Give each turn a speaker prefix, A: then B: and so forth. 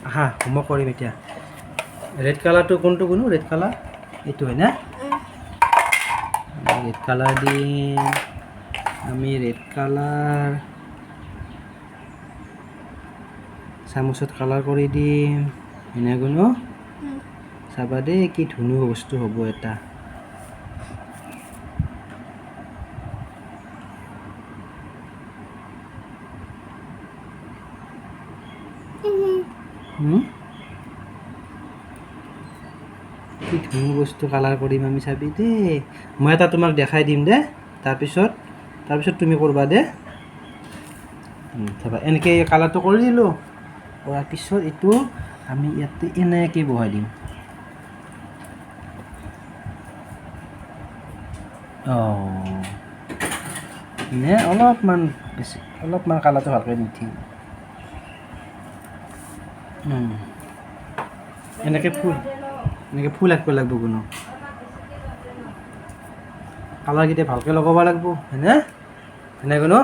A: আহা, হোমৱৰ্ক কৰিম এতিয়া। ৰেড কালাৰটো কোনটো গুণো? ৰেড কালাৰ এইটো হয় না? ৰেড কালাৰ দিম আমি। ৰেড কালাৰ চামুচত কালাৰ কৰি দিম। এনে গুণো, চাবা দেই, কি ধুনীয়া বস্তু হ'ব এটা। কি ধুনীয়া বস্তু কালাৰ কৰিম আমি, চাবি দেই। মই এটা তোমাক দেখাই দিম দে, তাৰপিছত তুমি কৰবা দে। চাবা, এনেকৈ কালাৰটো কৰি দিলোঁ। কৰাৰ পিছত এইটো আমি ইয়াতে এনেকৈ বহাই দিম। অঁ, নে অলপমান বেছি, অলপমান কালাৰটো ভালকৈ নুঠিল। এনেকৈ ফুল, এনেকৈ ফুল আঁকিব লাগিব কোনো। কালাৰকেইটা ভালকৈ লগাব লাগিব, হয়নে? হয়নে কোনো?